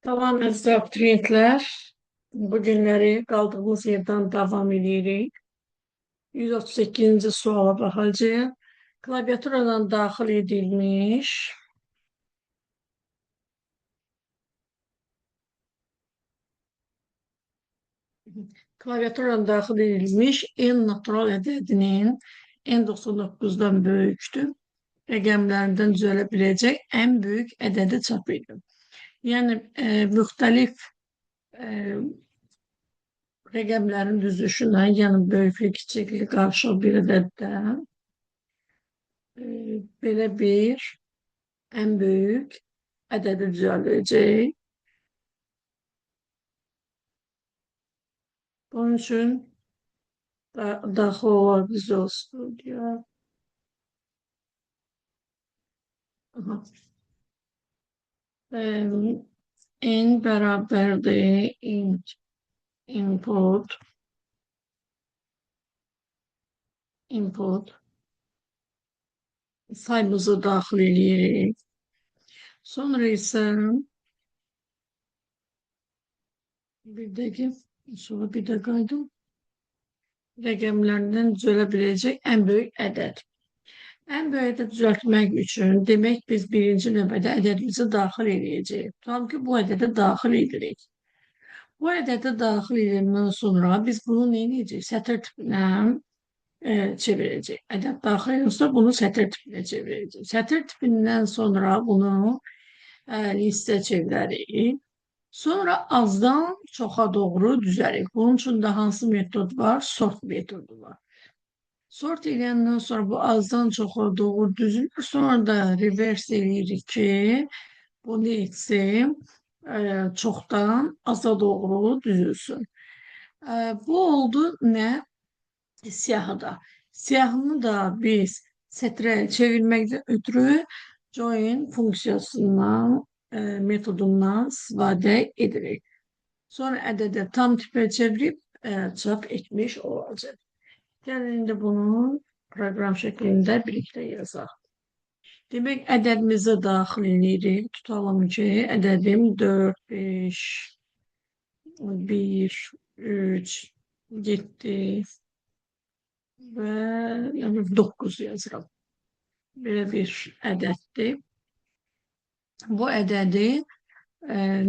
Salam əziz abituriyentlər. Bu günləri qaldığımız yerdən davam edirik. 138-ci suala baxacağıq. Klaviaturadan daxil edilmiş Klaviaturadan daxil edilmiş n natural ədədinin n99-dan böyükdür. Rəqəmlərindən düzələ biləcək ən böyük ədədi çap edin. Yəni müxtəlif rəqəmlərin düzülüşündən, yəni böyüklük, kiçiklik qarışıq bir ədəddən belə bir ən böyük ədədi düzəldəcək. Bunun üçün daxil olar Visual Studio. Aha. N bərabərdir int input sayımızı daxil eləyirik. Sonra isə bir dəqiqə, sonra bir də qayıdım. Rəqəmlərdən düzələ biləcək ən böyük ədəd. Ən böyük ədəd düzəltmək üçün demək biz birinci növbədə ədədimizi daxil eləyəcəyik. Tutalım ki, bu ədədi daxil edirik. Bu ədədi daxil edəndən sonra biz bunu nə edəcəyik? Sətir tipinə çevirəcəyik. Ədəd daxil edəndən sonra bunu sətir tipinə çevirəcəyik. Sətir tipindən sonra bunu listə çevirərik. Sonra azdan çoxa doğru düzərik. Bunun üçün də hansı metod var? Sort metodu var. Sort eləyəndən sonra bu azdan çoxa doğru düzülür. Sonra da reverse eləyirik ki, bu nə etsin? Çoxdan aza doğru düzülsün. Bu oldu nə? Siyahıda. Siyahını da biz sətrə çevirməkdən ötürü join funksiyasından, metodundan istifadə edirik. Sonra ədədi tam tipə çevirib çap etmiş olacaq. Gəlin indi bunu proqram şəklində birlikdə yazaq. Demək, ədədimizi daxil edirik. Tutalım ki, ədədim 4, 5, 1, 3, 7 və yəni 9 yazıram. Belə bir ədəddir. Bu ədədi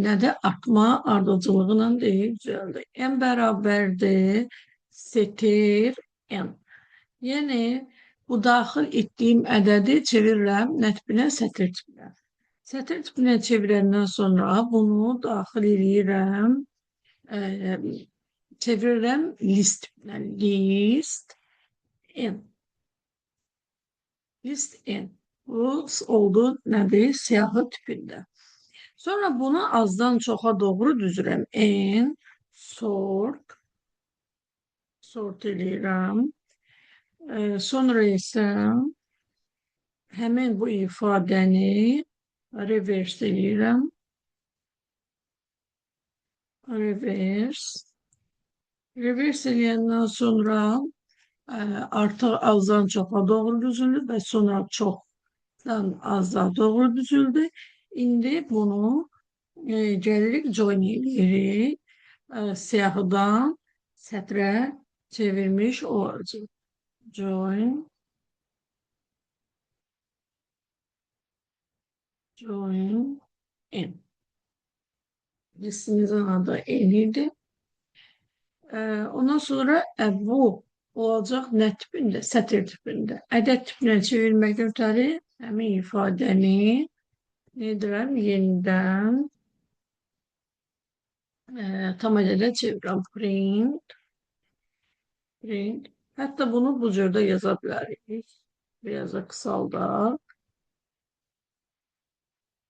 nədir? Artma ardıcılığı ilə deyil, düzəldir. N bərabərdir setir N. Yəni, bu daxil etdiyim ədədi çevirirəm nə tipinə? Sətir tipinə. Sətir tipinə çevirəndən sonra bunu daxil eləyirəm, çevirirəm list tipinə. List N. List N. Bu oldu nədir? Siyahı tipində. Sonra bunu azdan çoxa doğru düzürəm. N sort eləyirəm. Sonra isə həmin bu ifadəni reverse eləyirəm. Reverse. Reverse eləyəndən sonra artıq azdan çoxa doğru düzüldü və sonra çoxdan aza doğru düzüldü. İndi bunu gəlirik, join eləyirik. Siyahıdan sətrə çevirmiş olacaq. Join, join in. Listimizin adı N idi. Ondan sonra bu olacaq nə tipində? Sətir tipində. Ədəd tipinə çevirməkdən ötəri həmin ifadəni nə edirəm? Yenidən tam ədədə çevirirəm. Print, print. Hətta bunu bu cür də yaza bilərik. Biraz da qısaldaq.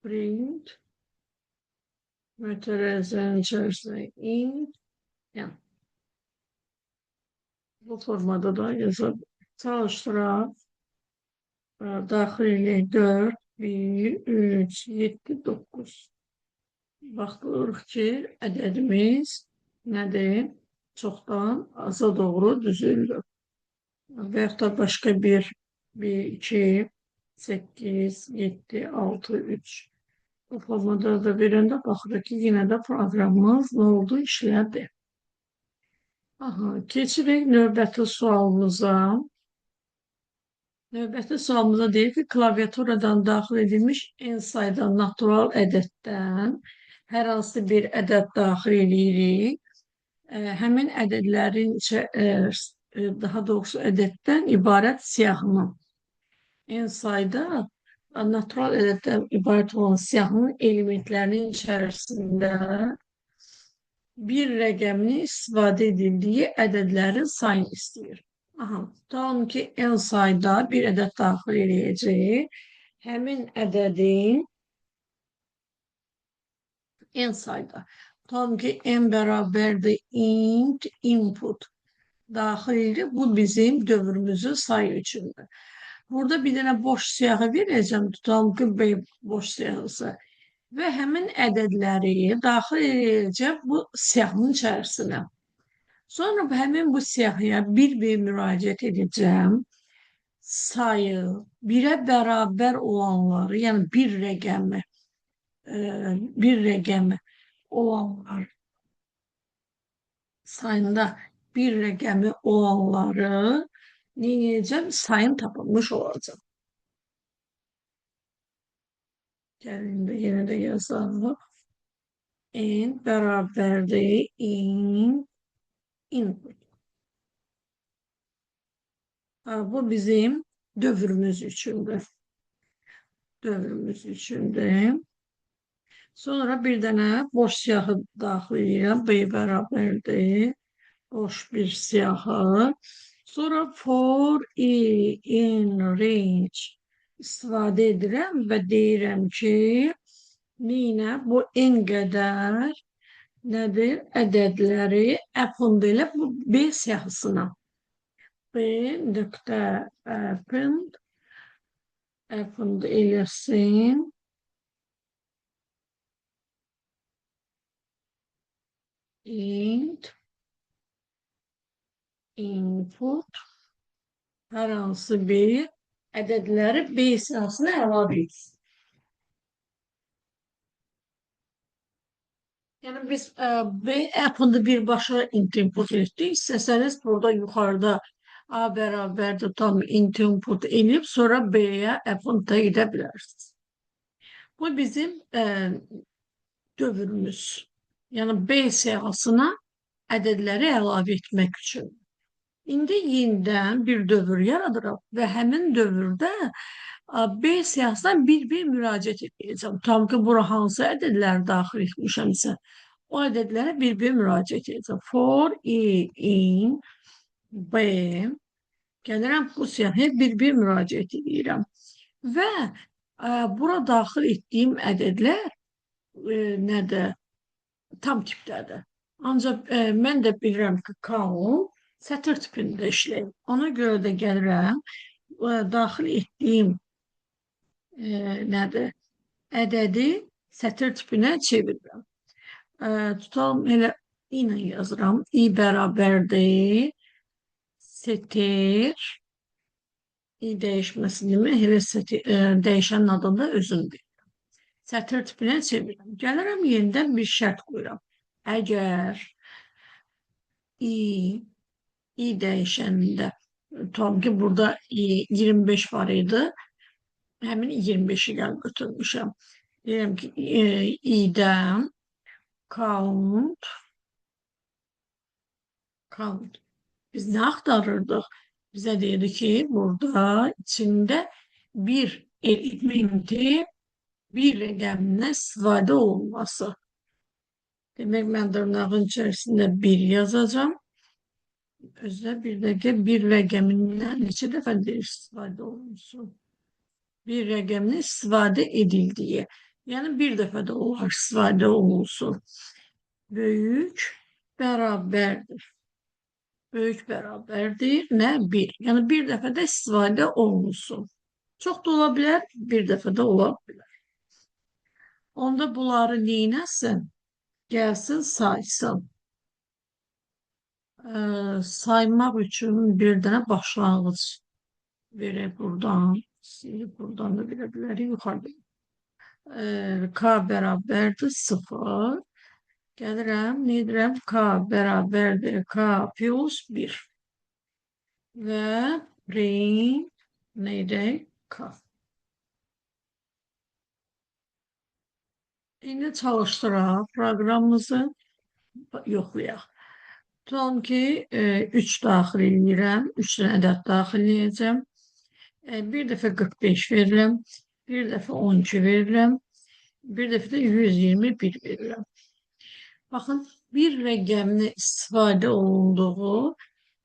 Print mötərizənin içərisinə int, yəni. Bu formada da yaza bilərik. Çalışdıraq. Daxil eləyək 4, 1, 3, 7, 9. Baxırıq ki, ədədimiz nədir? Çoxdan aza doğru düzüldü. Və yaxud da başqa bir, 1, 2, 8, 7, 6, 3 Bu formada da verəndə baxırıq ki, yenə də proqramımız nə oldu? İşlədi. Aha, keçirik növbəti sualımıza. Növbəti sualımıza deyir ki, klaviaturadan daxil edilmiş n sayda natural ədəddən hər hansı bir ədəd daxil edirik. Həmin ədədlərin, daha doğrusu ədəddən ibarət siyahını n sayda natural ədəddən ibarət olan siyahının elementlərinin içərisində bir rəqəmini istifadə edildiyi ədədlərin sayını istəyir. Aha, tutalım ki, n sayda bir ədəd daxil eləyəcəyik. Həmin ədədin n sayda. Tutalım ki, n bərabərdir int input daxil edir. Bu bizim dövrümüzün sayı üçündür. Burada bir dənə boş siyahı verəcəm. Tutalım ki, B boş siyahısı. Və həmin ədədləri daxil edəcəm bu siyahının içərisinə. Sonra həmin bu siyahıya bir-bir müraciət edəcəm. Sayı birə bərabər olanları, yəni bir rəqəmi olanlar sayında bir rəqəmi olanları nə edəcəm? Sayın tapılmış olacaq. Gəlin də yenə də yazalım. N bərabərdir in input. Bu bizim dövrümüz üçündür. Dövrümüz üçündür. Sonra bir dənə boş siyahı daxil edirəm. B bərabərdir. Boş bir siyahı. Sonra for i in range istifadə edirəm və deyirəm ki, neynə? Bu n qədər nədir? Ədədləri append elə bu B siyahısına. B nöqtə append append eləsin. Int input hər hansı bir ədədləri B siyahısına əlavə etsin. Yəni biz B append'i birbaşa int input etdik. İstəsəniz burada yuxarıda A bərabərdir tam int input eləyib sonra B-yə append-a gedə bilərsiniz. Bu bizim dövrümüz. Yəni B siyahısına ədədləri əlavə etmək üçün. İndi yenidən bir dövr yaradırıq və həmin dövrdə B siyahısına bir-bir müraciət edəcəm. Tam ki, bura hansı ədədləri daxil etmişəmsə, o ədədlərə bir-bir müraciət edəcəm. For i in B gəlirəm bu siyahıya bir-bir müraciət edirəm. Və bura daxil etdiyim ədədlər nədir? Tam tipdədir. Ancaq mən də bilirəm ki, count sətir tipində işləyir. Ona görə də gəlirəm, daxil etdiyim nədir? Ədədi sətir tipinə çevirirəm. Tutalım, elə i ilə yazıram. I bərabərdir setir. I dəyişməsin demək, elə setir, dəyişənin adını da özüm bilirəm. Sətir tipinə çevirirəm. Gəlirəm, yenidən bir şərt qoyuram. Əgər i dəyişənində, tutalım ki, burada 25 var idi, həmin 25-i gəl götürmüşəm. Deyirəm ki, i-dən count. Biz nə axtarırdıq? Bizə deyirdi ki, burada içində bir elementi bir rəqəmindən istifadə olunması. Demək, mən dırnağın içərisində 1 yazacağam. Özdə bir dəqiqə bir rəqəmindən neçə dəfə istifadə olunsun? Bir rəqəminin istifadə edildiyi. Yəni, bir dəfə də olar istifadə olunsun. Böyük bərabərdir. Böyük bərabərdir. Nə? 1. Yəni, bir dəfə də istifadə olunsun. Çox da ola bilər, bir dəfə də ola bilər. Onda bunları neynəsin? Gəlsin, saysın. Saymaq üçün bir dənə başlanğıc verək buradan. Silib buradan da verə bilərik yuxarıda. K bərabərdir 0. Gəlirəm, nə edirəm? K bərabərdir K plus 1. Və print nə edək? K. İndi çalışdıraq proqramımızı, yoxlayaq. Tutalım ki, 3 daxil edirəm, 3 dənə ədəd daxil edəcəm. Bir dəfə 45 verirəm, bir dəfə 12 verirəm, bir dəfə də 121 verirəm. Baxın, bir rəqəmini istifadə olunduğu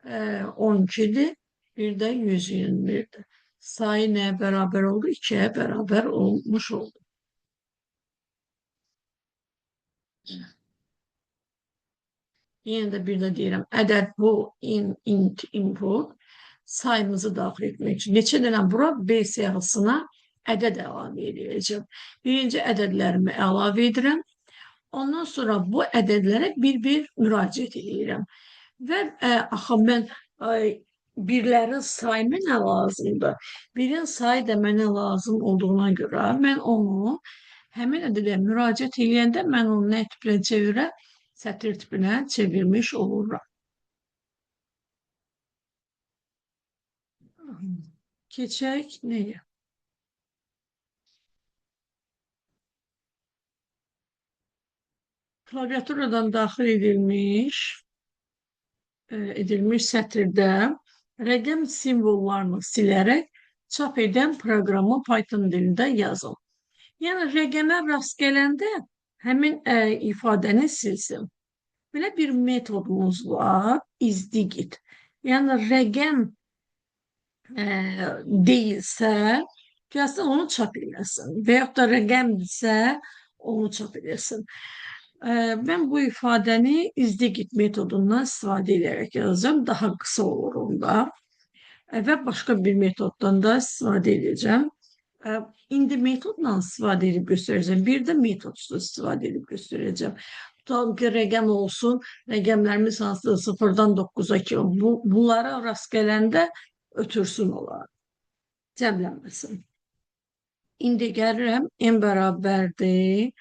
12-dir, bir də 121-dir. Sayı nəyə bərabər oldu? 2-yə bərabər olmuş oldu. Yenə də bir də deyirəm, ədəd bu int input sayımızı daxil etmək üçün. Neçə dənə bura B siyahısına ədəd əlavə edəcəm. Birinci ədədlərimi əlavə edirəm. Ondan sonra bu ədədlərə bir-bir müraciət edirəm. Və axı mən birlərin sayı mənə lazımdır. Birin sayı da mənə lazım olduğuna görə mən onu həmin ədədə müraciət edəndə mən onu nə tipinə çevirəm? Sətir tipinə çevirmiş oluram. Keçək nəyə? Klaviaturadan daxil edilmiş sətirdə rəqəm simvollarını silərək çap edən proqramı Python dilində yazın. Yəni rəqəmə rast gələndə həmin ifadəni silsin. Belə bir metodumuz var, isdigit. Yəni rəqəm deyilsə, gəlsin onu çap eləsin. Və yaxud da rəqəmdirsə, onu çap eləsin. Mən bu ifadəni isdigit metodundan istifadə edərək yazacağım. Daha qısa olur onda. Və başqa bir metoddan da istifadə edəcəm. İndi metodla istifadə edib göstərəcəm. Bir də metodsuz istifadə edib göstərəcəm. Tutalım ki, rəqəm olsun. Rəqəmlərimiz hansıdır? 0-dan 9-a kimi. Bunlara rast gələndə ötürsün olar. Cəmlənməsin. İndi gəlirəm. M bərabərdir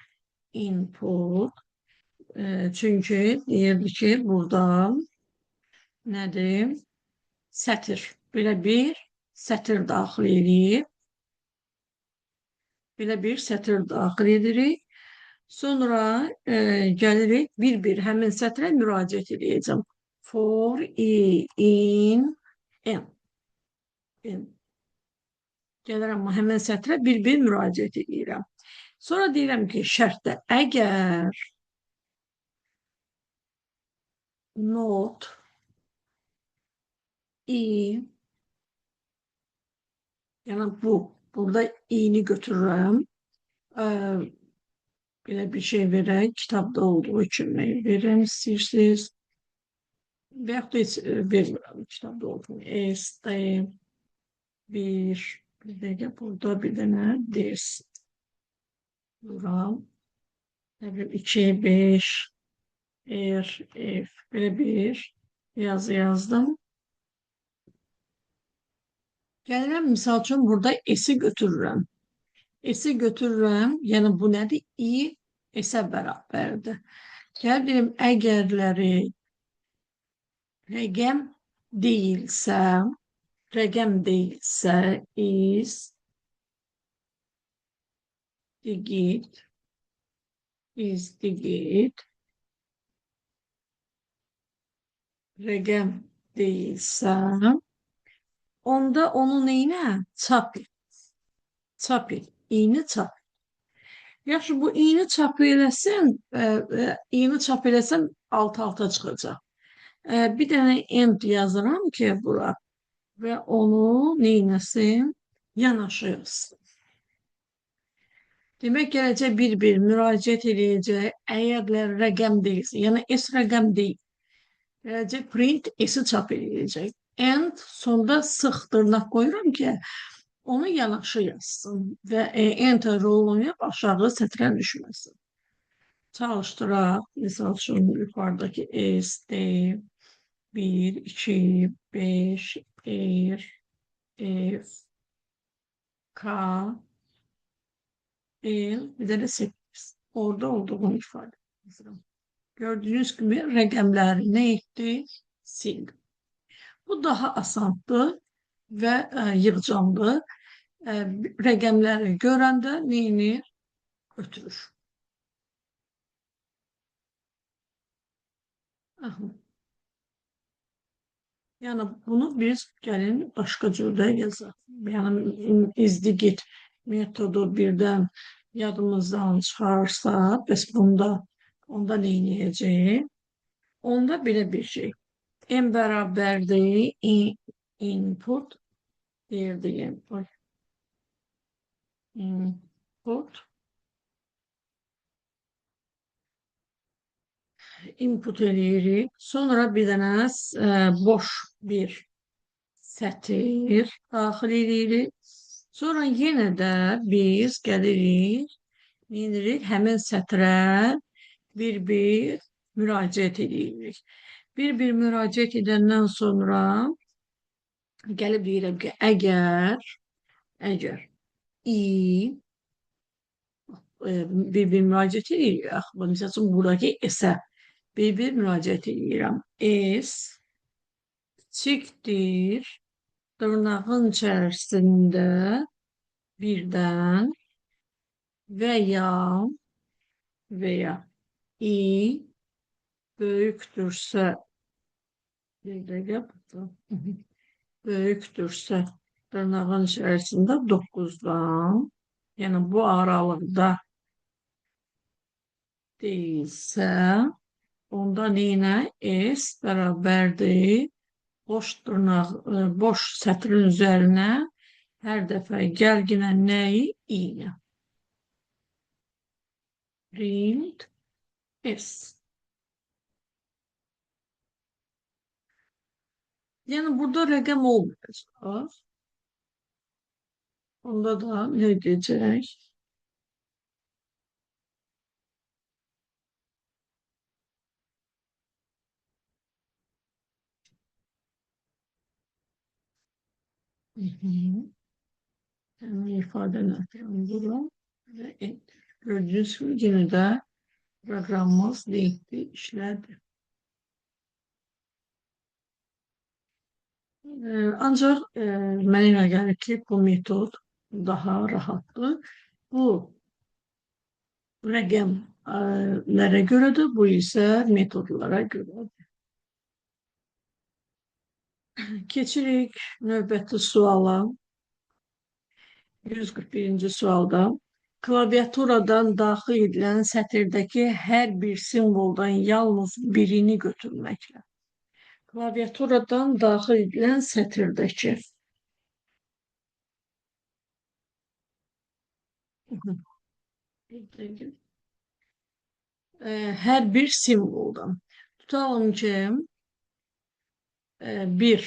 input. Çünki deyirdi ki, burada nədir? Sətir. Belə bir sətir daxil edib. Belə bir sətir daxil edirik. Sonra gəlirik bir-bir həmin sətrə müraciət edəcəm. For i in n. N. Gəlirəm həmin sətrə bir-bir müraciət edirəm. Sonra deyirəm ki, şərtdə əgər not i, yəni bu, burada i'ni götürürəm. Belə bir şey verək, kitabda olduğu kimi verirəm istəyirsiniz. Və yaxud da heç vermirəm kitabda olduğu kimi. S, D, 1, bir dəqiqə, burada bir dənə D-s. Duram. Nə bilim, 2, 5, R, F, belə bir yazı yazdım. Gəlirəm, misal üçün, burada S-i götürürəm. S-i götürürəm, yəni bu nədir? I, S-ə bərabərdir. Gəlib deyim, əgərləri rəqəm deyilsə, is digit, is digit, rəqəm deyilsə, onda onu neyinə? Çap et. Çap et. İyini çap. Yaxşı, bu iyini çap eləsin, iyini çap eləsəm alt-alta çıxacaq. Bir dənə end yazıram ki, bura və onu neynəsin? Yanaşı yazsın. Demək, gələcək bir-bir müraciət eləyəcək, əgərlər rəqəm deyilsə, yəni S rəqəm deyil. Gələcək print S-i çap eləyəcək. End sonda sıx dırnaq qoyuram ki, onu yanaşı yazsın və enter rol oynayıb aşağı sətrə düşməsin. Çalışdıraq. Misal üçün, yuxarıdakı S, D, 1, 2, 5, R, F, K, L, bir dənə 8. Orada olduğunu ifadə edirəm. Gördüyünüz kimi rəqəmləri nə etdi? Sildi. Bu daha asandır və yığcamdır. Rəqəmləri görəndə neyini ötürür. Aha. Yəni bunu biz gəlin başqa cürdə yazaq. Yəni izdigit metodu birdən yadımızdan çıxarsa, bəs bunda onda nə edəcəyik? Onda belə bir şey. M bərabərdir input deyirdim. Input input eləyirik. Sonra bir dənə boş bir sətir daxil eləyirik. Sonra yenə də biz gəlirik, edirik? Həmin sətrə bir-bir müraciət edirik. Bir-bir müraciət edəndən sonra gəlib deyirəm ki, əgər i bir-bir müraciət edirik. Məsəl üçün, buradakı S-ə bir-bir müraciət edirəm. S kiçikdir dırnağın içərisində birdən və ya i böyükdürsə bir dəqiqə böyükdürsə dırnağın içərisində 9-dan, yəni bu aralıqda deyilsə, onda neyinə? S bərabərdir boş dırnaq, boş sətrin üzərinə hər dəfə gəl yenə nəyi? İ-nə. Print S. Yəni burada rəqəm olmayacaq. Onda da nə edəcək? Həmin ifadəni atıram və enter. Gördüyünüz kimi yenə də proqramımız linkli işlədi. Ancaq mənə elə gəlir ki, bu metod daha rahatdır. Bu rəqəmlərə görədir, bu isə metodlara görədir. Keçirik növbəti suala. 141-ci sualda. Klaviaturadan daxil edilən sətirdəki hər bir simvoldan yalnız birini götürməklə. Klaviaturadan daxil edilən sətirdəki. Hər bir simvoldan. Tutalım ki, bir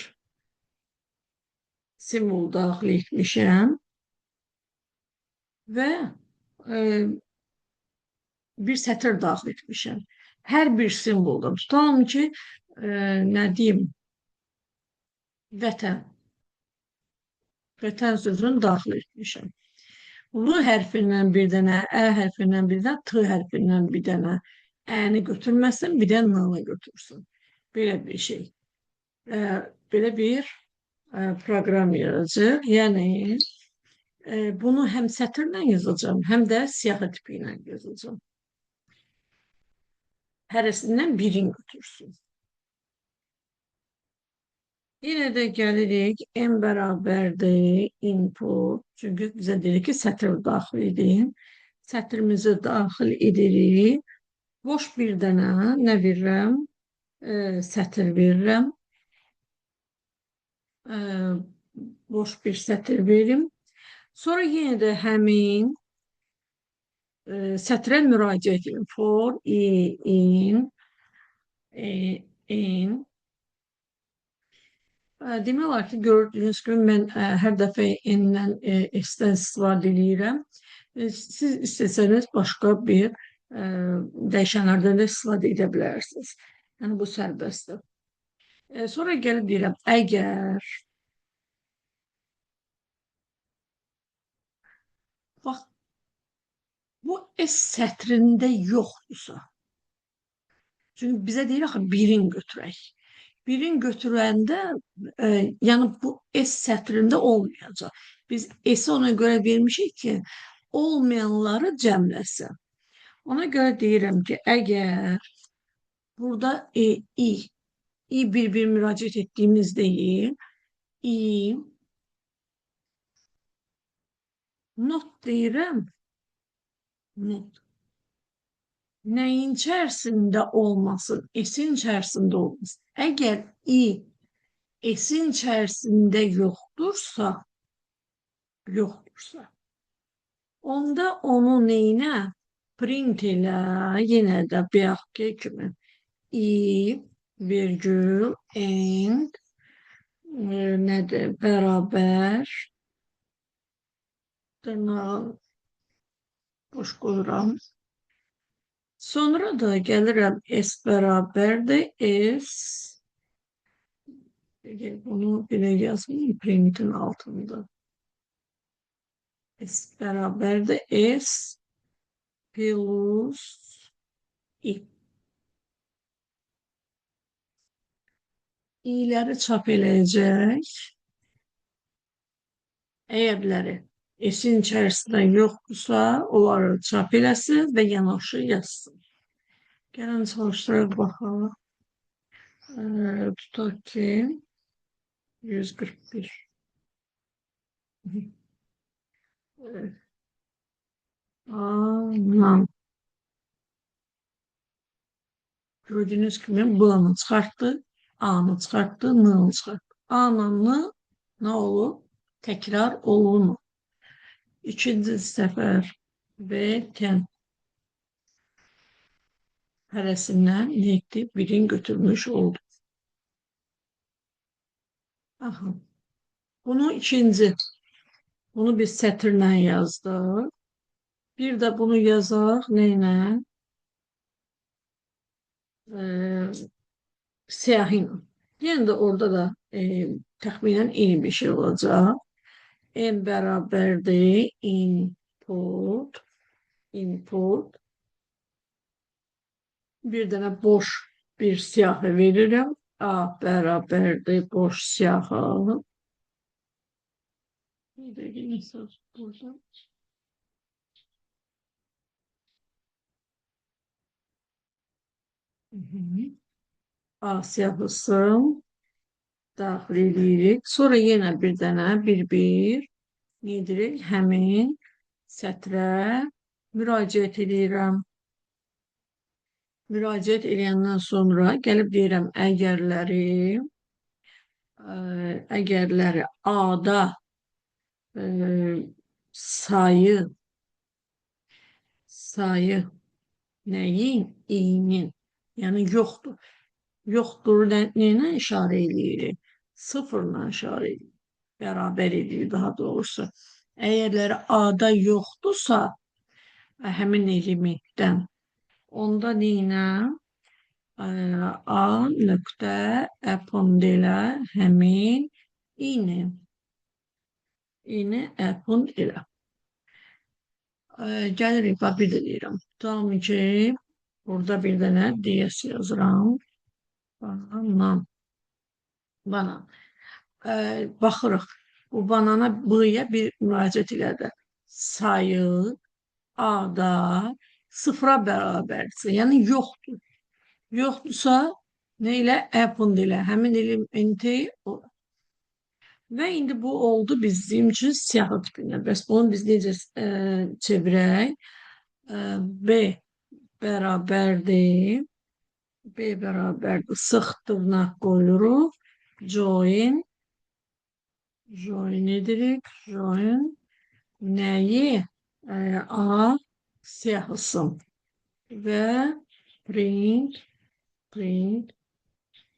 simvol daxil etmişəm və bir sətir daxil etmişəm. Hər bir simvoldan. Tutalım ki, nə deyim, vətən. Vətən sözünü daxil etmişəm. L hərfindən bir dənə, Ə hərfindən bir dənə, T hərfindən bir dənə Əni götürməsin, bir də N-ı götürsün. Belə bir şey. Belə bir proqram yazacaq. Yəni, bunu həm sətirlə yazacağım, həm də siyahı tipi ilə yazacağım. Hərəsindən birini götürsün. Yenə də gəlirik M bərabərdir input. Çünki bizə deyir ki, sətir daxil edin. Sətrimizi daxil edirik. Boş bir dənə nə verirəm? Sətir verirəm. Boş bir sətir verim. Sonra yenə də həmin sətrə müraciət edirəm. For, i, in, in. Demək olar ki, gördüyünüz kimi mən hər dəfə n-dən, s-dən istifadə edirəm. Siz istəsəniz başqa bir dəyişənlərdən də istifadə edə bilərsiniz. Yəni, bu sərbəstdir. Sonra gəlib deyirəm, əgər bax, Bu S sətrində yoxdursa, çünki bizə deyir axı birin götürək. Birin götürəndə, yəni bu S sətrində olmayacaq. Biz S-i ona görə vermişik ki, olmayanları cəmləsin. Ona görə deyirəm ki, əgər burada I bir-bir müraciət etdiyimiz deyil, I not deyirəm, not. Nəyin içərisində olmasın? S-in içərisində olmasın. Əgər I S-in içərisində yoxdursa, onda onu neyinə? Print elə, yenə də bayaqki kimi I virgül end nədir? Bərabər dırnağı boş qoyuram. Sonra da gəlirəm S bərabərdir S. Bunu belə yazmayayım printin altında. S bərabərdir S plus I. İ'ləri çap eləyəcək. Əgərləri S-in içərisində yoxdursa, onları çap eləsin və yanaşı yazsın. Gəlin çalışdıraq baxaq. Tutaq ki 141. Aman. Gördüyünüz kimi B-nı çıxartdı, A-nı çıxartdı, N-nı çıxartdı. A-la N nə olub? Təkrar olunur. İkinci səfər B ten hərəsindən nə etdi? Birini götürmüş oldu. Aha. Bunu ikinci, bunu biz sətirlə yazdıq. Bir də bunu yazaq nə ilə? Siyahı ilə. Yenə də orada da təxminən eyni bir şey olacaq. M bərabərdir input, input. Bir dənə boş bir siyahı verirəm. A bərabərdir boş siyahı. Bir dəqiqə, məsəl burada. A siyahısı daxil edirik. Sonra yenə bir dənə bir-bir nə edirik? Həmin sətrə müraciət edirəm. Müraciət edəndən sonra gəlib deyirəm əgərləri A-da sayı nəyin? İ'nin, yəni yoxdur. Yoxdur nə ilə işarə eləyirik? Sıfırla işarə eləyirik. Bərabər eləyir daha doğrusu. Əgərləri A-da yoxdursa, həmin elementdən, onda neynə? A nöqtə append elə həmin i-ni. I-ni append elə. Gəlirik, bax, bir də deyirəm. Tutalım ki, burada bir dənə DS yazıram. Banan. Banan. Baxırıq. Bu banana B-yə bir müraciət elədi. Sayı A-da sıfıra bərabərdirsə, yəni yoxdur. Yoxdursa, nə ilə? Append ilə. Həmin elementi o. Və indi bu oldu bizim üçün siyahı tipində. Bəs bunu biz necə çevirək? B bərabərdir. B bərabərdir. Sıx dırnaq qoyuruq. Join. Join edirik. Join. Nəyi? A siyahısı. Və print, print,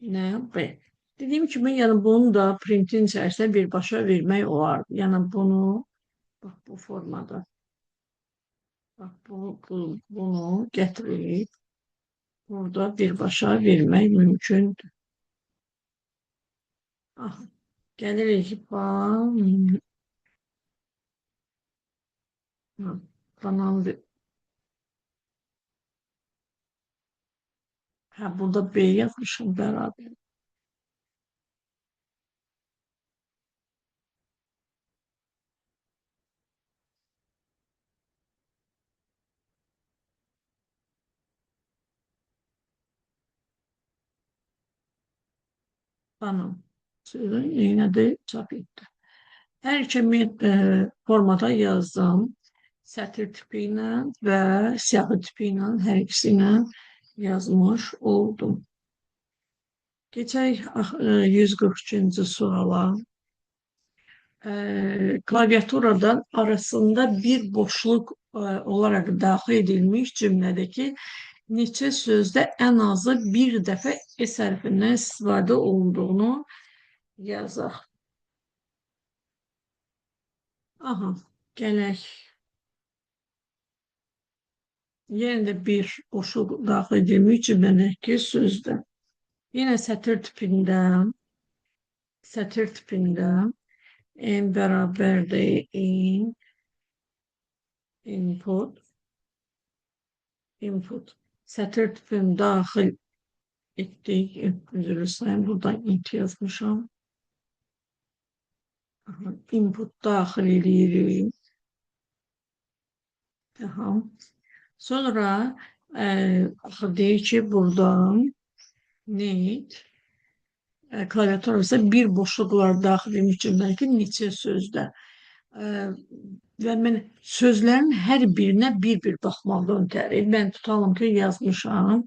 nə? B. Dediyim kimi, yəni bunu da printin içərisində birbaşa vermək olardı. Yəni bunu, bax bu formada, bax bunu gətirib burada birbaşa vermək mümkündür. Aha, gəlirik banan Hə, burada B yazmışam bərabər. Tamam. Sözün yine de çap etdi. Hər iki formada yazdım. Sətir tipi ilə və siyahı tipi ilə hər ikisi ilə yazmış oldum. Keçək 142-ci suala. Klaviaturadan arasında bir boşluq olaraq daxil edilmiş cümlədəki neçə sözdə ən azı bir dəfə S hərfindən istifadə olunduğunu yazaq. Aha, gələk. Yenə də bir boşluq daxil edilmiş cümlədəki sözdə. Yenə sətir tipində n bərabərdir in input input sətir tipini daxil etdik. Üzr istəyirəm, buradan int yazmışam. Aha, input daxil edirik. Aha. Sonra deyir ki, buradan net klaviatura ise bir boşluq olaraq daxil edilmiş cümlədəki neçə sözdə. Və mən sözlərin hər birinə bir-bir baxmaqdan ötəri. Mən tutalım ki, yazmışam.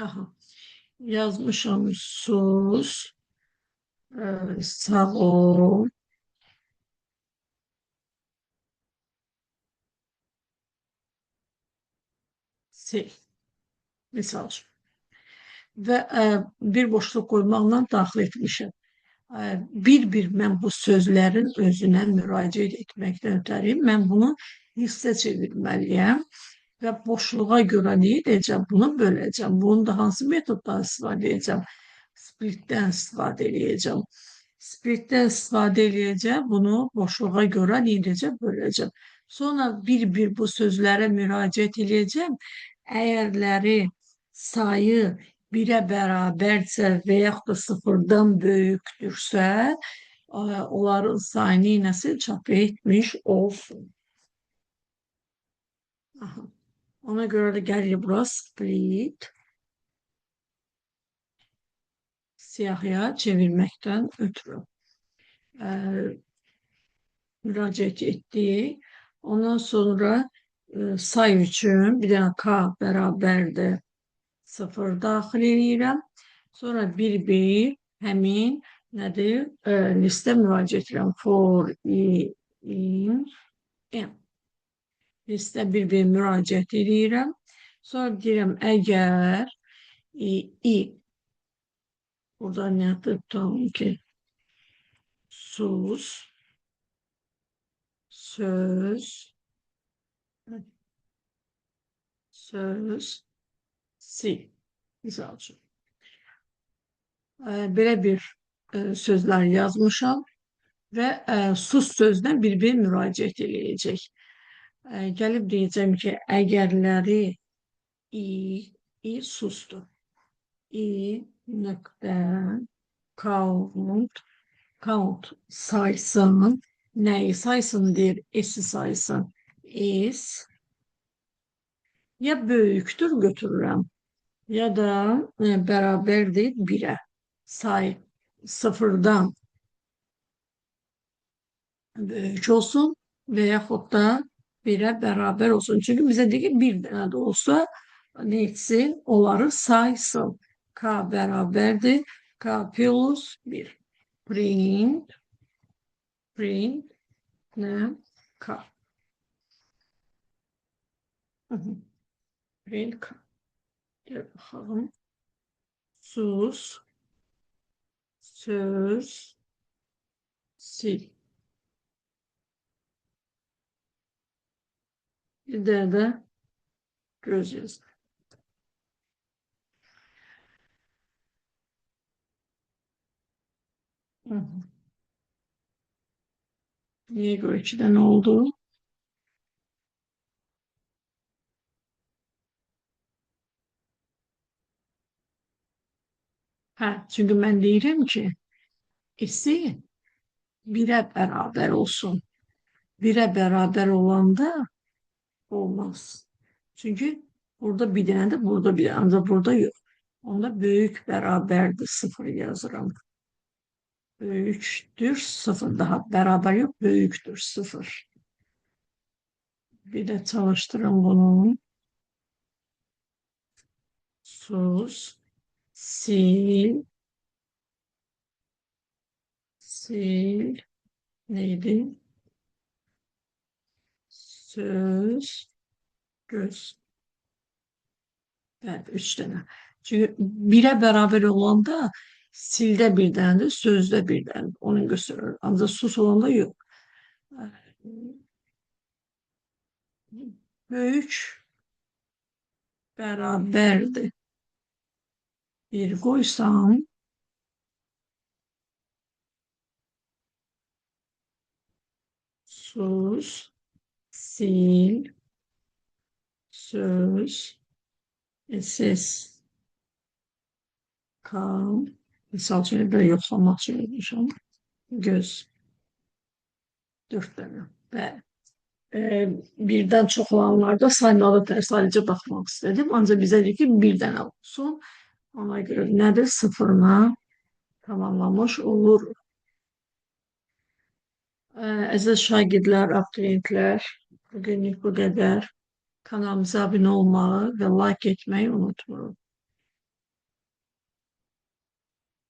Aha. Yazmışam sus, sağ ol, sil. Misal üçün. Və bir boşluq qoymaqla daxil etmişəm. Bir-bir mən bu sözlərin özünə müraciət etməkdən ötəri mən bunu hissə çevirməliyəm və boşluğa görə nə edəcəm? Bunu böləcəm. Bunu da hansı metoddan istifadə edəcəm? Splitdən istifadə edəcəm. Splitdən istifadə edəcəm. Bunu boşluğa görə nə edəcəm? Böləcəm. Sonra bir-bir bu sözlərə müraciət edəcəm. Əgərləri sayı 1'e bərabərsə və yaxud da sıfırdan böyükdürsə, onların sayını nəsil çap etmiş olsun. Aha. Ona görə də gəlir bura split siyahıya çevirməkdən ötürü müraciət etdik. Ondan sonra say üçün bir dənə K bərabərdir 0 daxil eləyirəm. Sonra 1-1 həmin nədir? Listə müraciət edirəm. For i in m. Listə bir-bir müraciət eləyirəm. Sonra deyirəm əgər i burada nədir? Tutalım ki sus söz söz sil. Misal üçün. Belə bir sözlər yazmışam və sus sözünə bir-bir müraciət eləyəcək. Gəlib deyəcəm ki, əgərləri i susdur. I nöqtə count count saysın. Nəyi saysın deyir? S-i saysın. S ya böyüktür götürürəm ya da bərabərdir 1'e. Say sıfırdan böyük olsun və yaxud da 1'e bərabər olsun. Çünki bizə deyir ki, bir dənə də olsa nə etsin? Onları saysın. K bərabərdir K plus 1. Print print nə? K. Print K. Gel bakalım. Sus söz sil. Bir de göz yaz. Hı hı. Niye göre iki tane oldu? Hə, çünki mən deyirəm ki, S 1-ə bərabər olsun. 1-ə bərabər olanda olmaz. Çünki burada bir dənədir, burada bir dənə, ancaq burada yox. Onda böyük bərabərdir 0 yazıram. Böyükdür 0, daha bərabər yox, böyükdür 0. Bir də çalıştırın bunu. Sus, sil, sil, neydi? Söz, göz. Bəli, 3 dənə. Çünki 1-ə bərabər olanda sildə bir dənədir, sözdə bir dənədir. Onu göstərir. Ancaq sus olanda yox. Böyük bərabərdir. 1 qoysam sus, sil, söz, ses, K, misal üçün belə yoxlamaq üçün etmişəm. Göz. 4 dənə. Bəli. Birdən çox olanlarda saymalı sadəcə baxmaq istədim. Ancaq bizə deyir ki, bir dənə olsun. Ona görə nədir? Sıfırına tamamlamış olur. Əziz şagirdlər, abituriyentlər, bugünlük bu qədər. Kanalımıza abunə olmağı və like etməyi unutmayın.